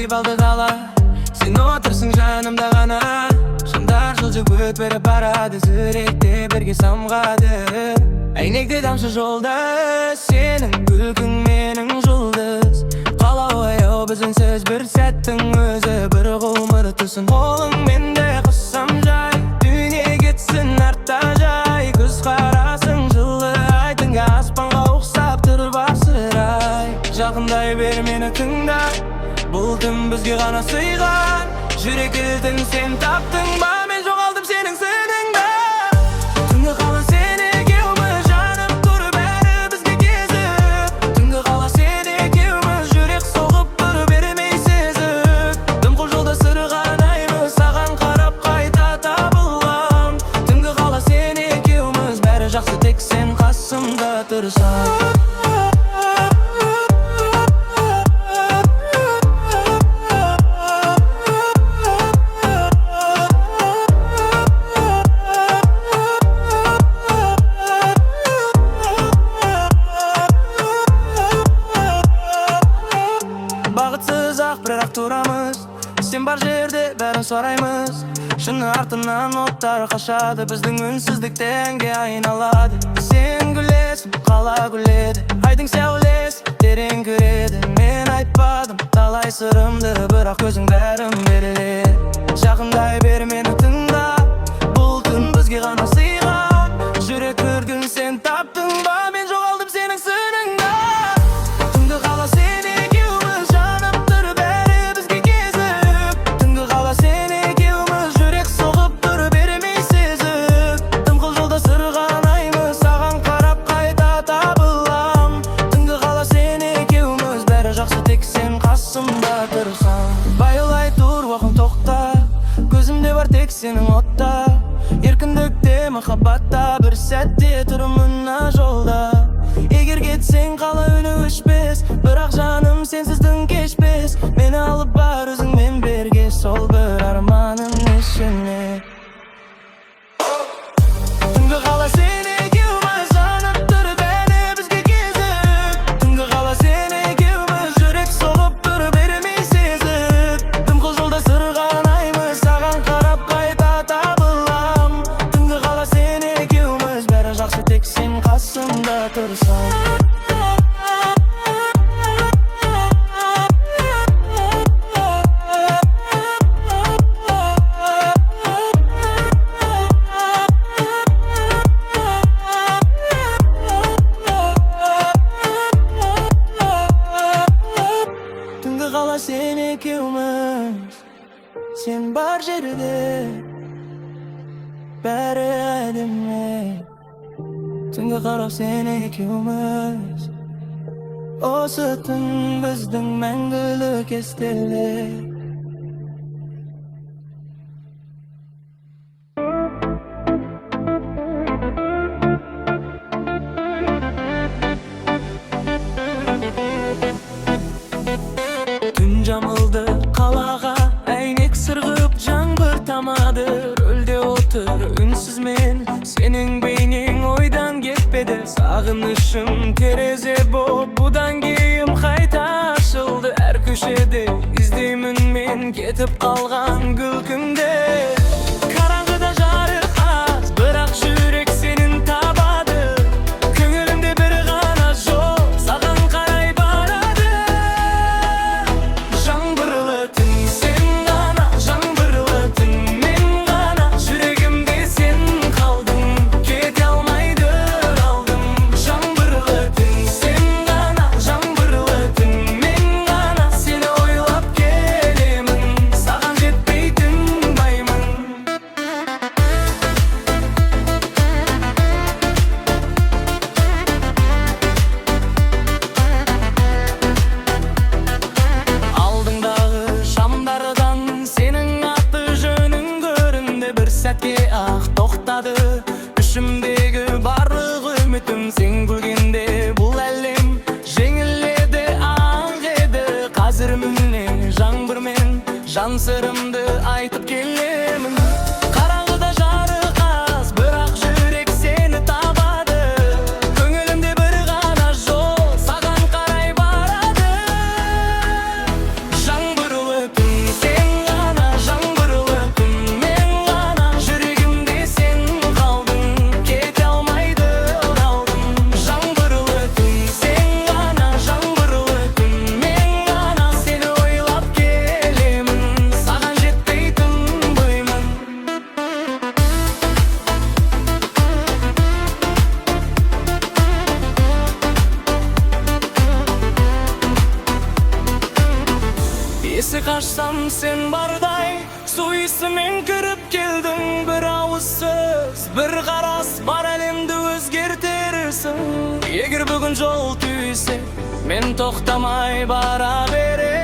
Билеп алды қала. Сен отырсың жанымда ғана. Шамдар жылжып өтіп барады, жүректе бірге самғады. Әйнекте тамшы жолда, сенің күлкің менің жұлдыз. Қала ояу, біз үнсіз бір сәттің өзі бір ғұмыр түсін. Қолыңмен де құссам жай, дүние кетсін артта жай. Көз қарасың жылы ай, түнгі аспанға ұқсап тұр басырай. Жақындай бер, мені тыңда, бұл түн бізге ғана сыйған. Жүрек кілтін сен таптың ба, мен жоғалдым сенің сыныңда. Түнгі қала, сен екеуміз, жанып тұр бәрі бізге кезіп. Түнгі қала, сен екеуміз, жүрек соғып тұр бермей сезіп. Дымқыл жолда сырғанаймыз, саған қарап қайта табылам. Түнгі қала, сен екеуміз, бәрі жақсы, тек сен қасымда тұрсаң. Бағытсыз ақ, бірақ тұрамыз. Сен бар жерде бәрін сұраймыз. Шыны артынан оттар қашады, біздің үнсіздік әнге айналады. Сен күлесің, қала күледі, айдың сәулесі терең кіреді. Мен айтпадым талай сырымды, бірақ көзің бәрін беріледі. Жақындай бер, мені тыңда, бұл түн бізге ғана сыйған. Жүрек кілтін сен таптың ба, мен жоғалдым сенің сыныңда. Түнгі қала, сен екеуміз, жанып тұр бәрі бізге кезіп. Түнгі қала, сен екеуміз, жүрек соғып тұр бермей сезіп. Дымқыл жолда сырғанаймыз, саған қарап қайта табылам. Түнгі қала, сен екеуміз, бәрі жақсы, тек сен қасымда тұрсаң. Баяулай тұр уақыт, тоқта, көзімде бар тек сенің отта. Еркіндікте, махаббатта, бір сәтте тұрмын мына жолда. Егер кетсең, қала үні өшпес, бірақ жаным сенсіз түн кешпес. Мені алып бар өзіңмен бірге, сол бір арманым ішіне. Түнгі қала, сен екеуміз, жанып тұр бәрі бізге кезіп. Түнгі қала, сен екеуміз, жүрек соғып тұр бермей сезіп. Дымқыл жолда сырғанаймыз, саған қарап қайта табылам. Түнгі қала, сен екеуміз, бәрі жақсы, тек сен қасымда тұрсаң. Түнгі қала, сен екеуміз, сен бар жерде бәрі әдемі. Түнгі қара, сен екеуміз, осы түн біздің мәңгілік естелік. Түн жамылды қалаға, әйнек сырғып, жаңбыр тамады. Рөлде отыр үнсіз мен, сенің бейнең ойдан кетпеді. Сағынышым терезе боп, бұдан кейін қайта ашылды. Әр көшеде іздеймін мен кетіп қалған күлкіңді. Қараңғыда жарық аз, бірақ жүрек сенің табады. Көңілімде бір ғана жол саған қарай барады. Жаңбырлы түн, сен ғана, жаңбырлы түн, мен ғана. Жүрегімде сен қалдың, кете алмайды алдым. Жаңбырлы түн, сен ғана, жаңбырлы түн, мен ғана. Сені ойлап келемін, саған жетпей тынбаймын. Алдыңдағы шамдардан сенің аты жөнің көрінді. Бір сәтке ақ тоқтады ішімдегі барлық үмітім. Сен күлгенде бұл әлем жеңіл еді, ақ еді. Қазір міне жаңбырмен жан сырымды айтып келемін. Қараңғыда жарық аз, бірақ жүрек сені табады. Көңілімде бір ғана жол саған қарай барады. Жаңбырлы ашсам, сен бардай. Су иісімен кіріп келдің. Бір ауыз сөз, бір қарас, бар әлемді өзгертерсің. Егер бүгін жол түйсе, мен тоқтамай бара берем.